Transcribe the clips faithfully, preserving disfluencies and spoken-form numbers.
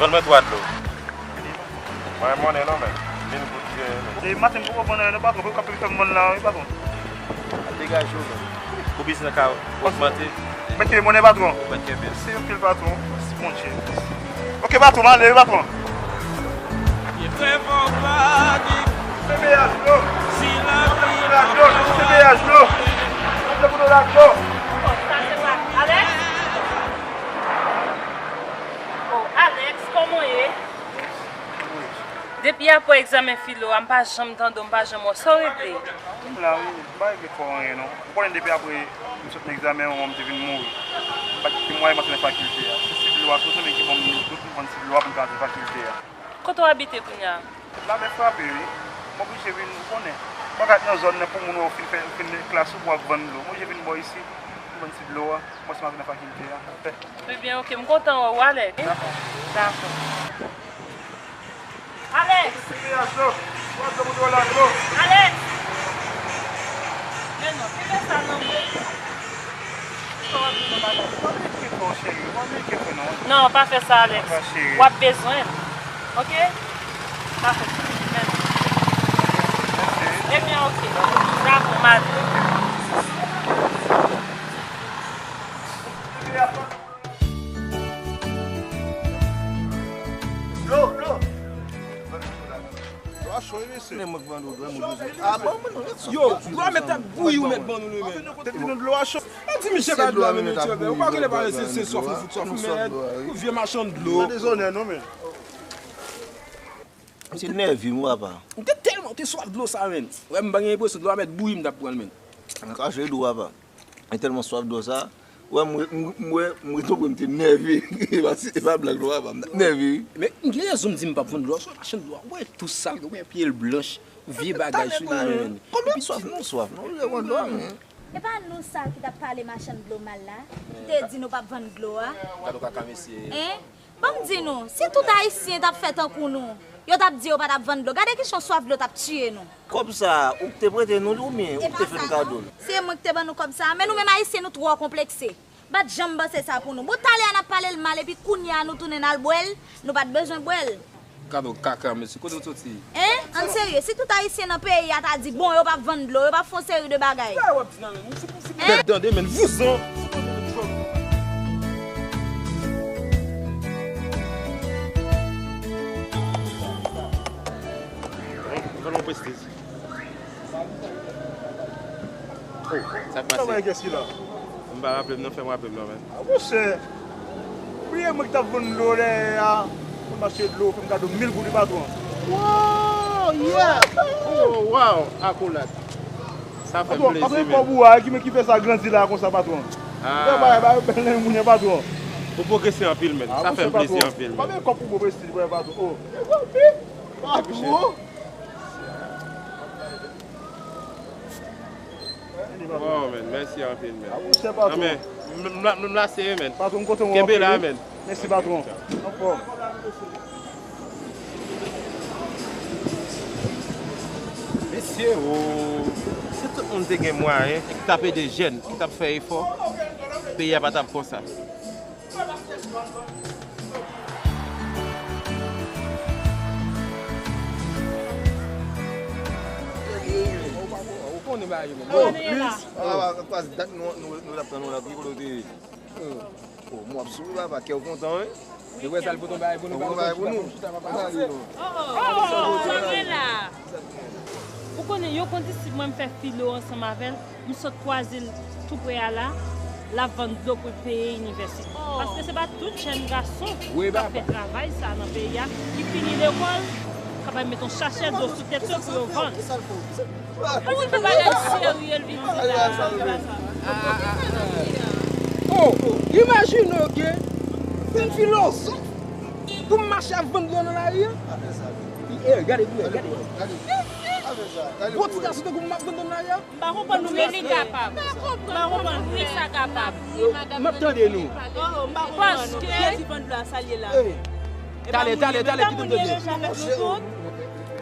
Vann mwen twa dlo. Mwen monnen non, men. Mil goud, je. E maten m poko vann anyen non, patwon. Pou kap fè m vann la, wi, patwon. Al degaje w, men. Pou biznis la ka ogmante. Mèt kenbe monnen, patwon. Mèt kenbe. Mèsi anpil, patwon. Mèsi, Bondye. Ok, patwon, m ale, wi, patwon. Fè peyaj, bro. Fè peyaj, bro. Fè peyaj, bro. Alex? Oh, Alex, kòman w ye? Depi apre egzamen filo a, m pa janm tande w, m pa janm wè w. Sa w regle? M la wi, m pa regle twò anyen non. Ou konnen depi apre m sot nan egzamen an, m te vin mouri. M pa t gen mwayen m antre nan fakilte a. Se siblo a, se yon zanmi ki ban m mil goud pou m vann siblo a pou m ka antre nan fakilte a. Kote w abite kounye a? Labè frape wi. M oblije vin, ou konnen. M pa ka ret nan zòn nan pou moun wè w fin fè, fin klas ou pou w ap vann dlo. M oblije vin bò isi pou m vann siblo a. Mwen se m ap nan fakilte a. Ebyen, ok, m kontan wè w, Alex. Dakò. Dakò. Alex! Alex! Men non, kenbe sa nan men. Non, pa fè sa, Alex. W ap bezwen m. Ok? Pa fè sa. Men non. Ebyen, ok. Dakò, m ale. Dlo, dlo. Dlo a cho wi, mesye. Yo, dlo a mèt ap bouyi, ou mèt ban nou li, men. Tèt li nou dlo a cho. An di misye ba dlo a, men, mesye, men. Ou pa genlè pa se, se swaf nou fout swaf, men. Ou vye machann dlo. Misye nève m, papa. M te tèlman te swaf dlo sa, men. Wè, m pa gen enpresyon dlo a mèt bouyi, m t ap pran l, men. An ka jwe dlo, papa. Mwen tèlman swaf dlo sa. Wè, mwen, mwen, mwen, mwen tonbe, mwen te nève. E pa, e pa blag non, papa, m t ap nève wi. Men, m gen rezon m di m p ap vann dlo a, sou machann dlo a. Wè, tou sal, wè, pye l blanch, vye bagay sou li, men. Konbyen swaf nou swaf, non? Ou vle vann dlo a, men. E pa nou sa ki t ap pale machann dlo mal la, ki te di nou p ap vann dlo a? Gade w kaka mesye. Hein? Ban m di nou, si tout Ayisyen t ap fè tankou nou, yo t ap di yo pa t ap vann dlo. Gade kijan swaf dlo t ap tiye nou. Kòb sa a, ou k te prete nou li oubyen ou k te fè n kado l? Se mwen k te ban nou kòb sa a, men nou menm Ayisyen nou twò konplekse. M pa t janm panse sa pou nou. Bon, talè a n ap pale l mal, epi kounye a nou tounen n al bwè l, nou pa t bezwen bwè l. Kado kaka, mesye, kote w soti? Hein? Ann serye, si tout Ayisyen nan peyi a ta di, bon, yo p ap vann dlo, yo p ap fè yon seri de bagay. Sa w ap di la menm? Hein? Bèt tande, men vouzan. Vann yon prestij. Oh, sa k pase? Kòman e kès ki la? M pa raple m non, fè m raple m non, men. Ah, monchè, bliye mwen ki t ap vann dlo dèyè a. Mwen mache dlo, fè m kado mil goud wi, patwon. Wow, yeah! Oh, wow, akolad. Sa fè m plezi, men. Patwon, pa pran kòb ou a, ki men ki fè sa grandi la konsa, patwon. Ah. Fè bagay, bagay, bèl nan moun yo, patwon. Ou pwogrese anpil, men. Sa fè m plezi anpil, men. Pa gen kòb pou mwen prestij, patwon. Oh. Patwon. Oh, men, mèsi anpil, men. A, monchè, patwon. Ah, men, m, m, m, m la sere, men. Patwon, m kontan wè w anpil, wi. Kenbe la, men. Mèsi, patwon. Anfòm. Mesye, oh, si tout moun te gen mwayen, ki t ap ede jèn, ki t ap fè efò, peyi a pa t ap konsa. Ou konnen bagay yo menm. Oh, plis. Ah, pa, pa, dat nou, nou, nou t ap tann ou la, ki kote w te ye? Oh, mwen ap souri, papa, kè w kontan, wi. Yo wè sa l pote yon bagay pou nou, pote yon bagay pou nou. Chita, papa. Oh, oh, oh, oh, oh, oh, oh, oh, oh. Ou konnen, yo konn di si mwen m fè filo ansanm avè l, m sot kwaze l tou pre a la, l ap vann dlo pou l peye inivèsite. Oh. Paske se pa tout jèn gason k ap fè travay sa nan peyi a, ki fini lekòl, k ap al met yon sachè dlo sou tèt yo pou yo vann. Ou di bagay serye l vin di la. Oh, imajine w gen yon filozòf pou m mache ap vann dlo nan lari a. Eh, gade pou wè, gade. Gwo ti gason tankou m ap vann dlo nan lari a. M pa konprann ou, men li kapab. M pa konprann ou, men sa kapab. M ap tande nou. Oh, oh, m pa konprann ou. Paske. Talè, talè, talè, kite m tande.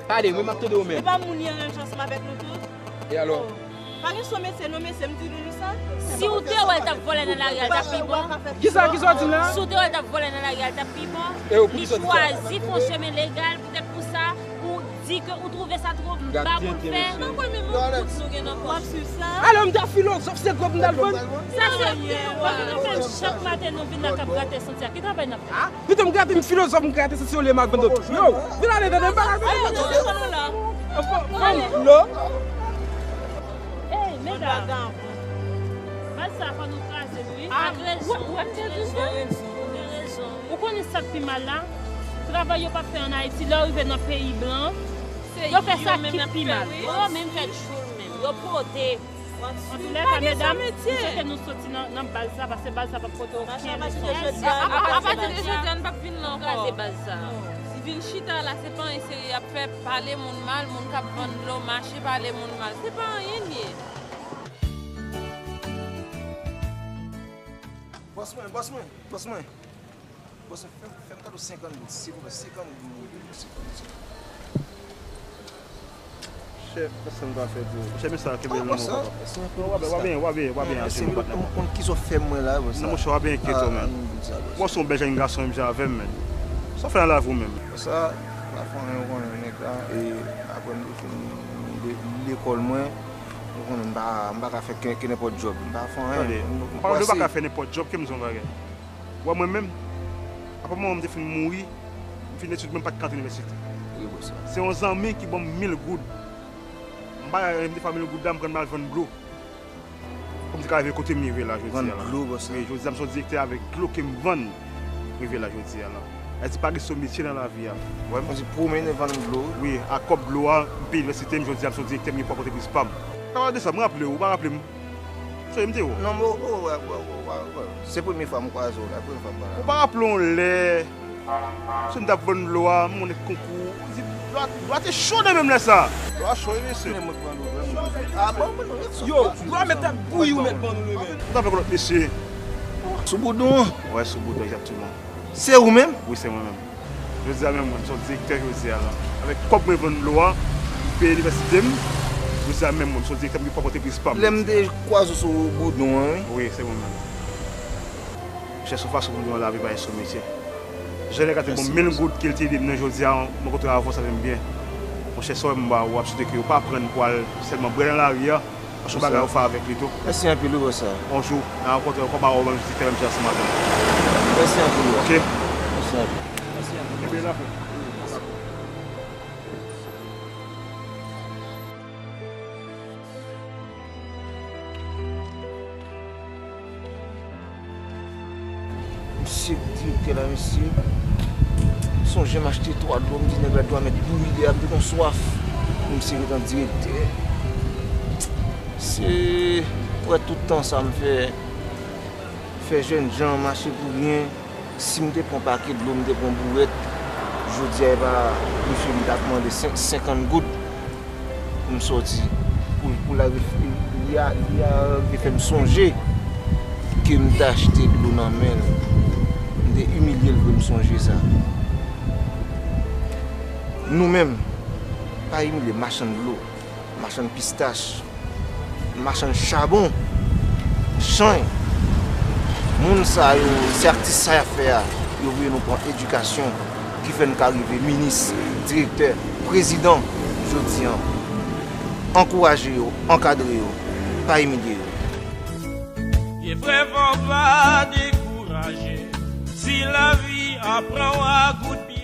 Pale, mwen m ap tande w menm. E pa moun li anranj ansanm avèk nou tout? E alò? Pa gen sou metye non mesye, m di nou sa. Si w te wè l t ap vòlè nan lari a, l t ap pi bon. Kisa, kisa w di m la? Si w te wè l t ap vòlè nan lari a, l t ap pi bon. Li chwazi fè yon chemen legal, poutèt pou sa, ou di ke ou twouve sa twò ba pou l fè. Mwen kwè menm yon kout nou gen nan pòch. Alò, m ta filozòf, se gwòb m t al vann. Sa se, w ap vin fè m chak maten nou vin la k ap grate santi a. Ki travay n ap fè? Pito m grate m filozòf, m grate santi olye m al vann dòt. Yo, vin ale tande m pa ka grate. Fanm dlo. Ey, medam. Baz sa fò nou kraze l wi. Ak rezon. Ou ap tande sa? Ou konnen sa k pi mal la? Travay yo p ap fè ann Ayiti, lè w rive nan peyi blan, yo fè sa ki pi mal. Yo menm fè tchoul menm. Yo pote. Antoulèka, medam, m swete nou soti nan, nan baz sa, paske baz sa p ap pote okenn leson. Apati de jodi a, nou p ap vin la ankò. Kraze baz sa. Vin chita la, se pa anyen serye y ap fè, pale moun mal, moun k ap vann dlo, mache pale moun mal. Se pa anyen l ye. Bòs mwen, bòs mwen, bòs mwen. Bòs, fè, fè m kado senkant goud, silvouplè, senkant goud, mwen, senkant goud. Chèf, kisa m ka fè pou ou? Chèf, men sa, kenbe l nan men w, papa. W a byen, w a byen, w a byen, w a byen, patnè. Konn kisa w fè mwen la, bòs. Non, monchè, w a byen enkyete w, menm. Bòs, ou se yon bèl jèn gason, menm jan avè m, menm. Sa w fè nan lavi w, menm? Bòs, pa fè anyen, ou konnen, nèg la, e apre m te fin lekòl mwen, ou konnen, m pa, m pa ka fè ke, ke nenpòt djòb. M pa fè anyen. Tande, m pa ka fè nenpòt djòb, ke m di yon bagay. Ou wè mwen menm, apa manman m te fin mouri, m fin etid mwen, m pa t ka antre inivèsite. Se yon zanmi ki ban m mil goud. M pa, m te fè mil goud la, m pran m al vann dlo. Pou m te ka rive kote m rive la jodi a la. Vann dlo konsa? Wi, jodi a m se yon direktè avèk dlo ke m vann rive la jodi a la. Sa di pa gen sou metye nan lavi a. Ou wè m? Ou di pwomennen vann dlo? Wi, ak kòb dlo a, m peye inivèsite m, jodi a m se yon direktè, m gen pwòp antrepriz pa m. Pale de sa, m raple w, ou pa raple m? Sonje m te wè w. Non, men w, w, w, w, w, w, se premye fwa m kwaze w la, premye fwa m pale avè w. Ou pa raple w lè, si m t ap vann dlo a, m konnen konkou, di dlo a, dlo a te cho nan men m lè sa. Dlo a cho, wi, mesye. Men mwen k vann dlo, vrèman. A bon, men non, yo, dlo a mèt ap bouyi, ou mèt vann dlo, men. Ou t ap fè kolòt mesye. Sou boudon an? Wè, sou boudon, egzakteman. Se ou menm? Wi, se mwen menm. Jodi a menm, mwen, m se yon direktè jodi a la. Avèk kòb mwen vann dlo a, m peye inivèsite m. Jodi a menm, mwen, m se yon direktè, m gen pwòp antrepriz pa m. Lè m te kwaze w sou boudon an, wi. Wi, se mwen menm. Monchè, se yon fason pou m di w, lavi pa gen sou metye. Jan nèg la te ban m mil goud ke l te ede m nan jodi a, mwen kontre avè w, sa fè m byen. Monchè, sa w wè m ba ou, w ap swete ke w pa pran l pou al sèlman bwè nan lari a. Paske yon bagay ou fè avèk li tou. Mèsi anpil wi, bòs. On jou, n a rankontre ankò, m a wè w menm jodi tèlè m chita sou maten. Mèsi anpil wi. Ok. Mèsi anpil. Kenbe la, frè. Misye k direktè la, mesye. Sonje m achte twa dlo, m di nèg la dlo a mèt bouyi deyò a, m te gon swaf. Misye gentan direktè. Se pou wè tout tan sa m fè, fè jènjan mache pou ryen. Si m te pran pake dlo, m te pran bouwèt, jodi a, e pa misye m t ap mande senk, senkant goud. M sòti pou, pou l rive, li a, li a rive fè m sonje ke m te achte dlo nan men l. M te imilye l vre, m sonje sa. Nou menm, pa imilye machann dlo, machann pistach, machann chabon, chany. Moun sa yo, se ak ti sa y ap fè a, yo voye nou pran edikasyon ki fè n ka rive minis, direktè, prezidan jodi a. Ankouraje yo, ankadre yo, pa imilye yo. Vye frè, fò w pa dekouraje. Si lavi a pran w a kout pye,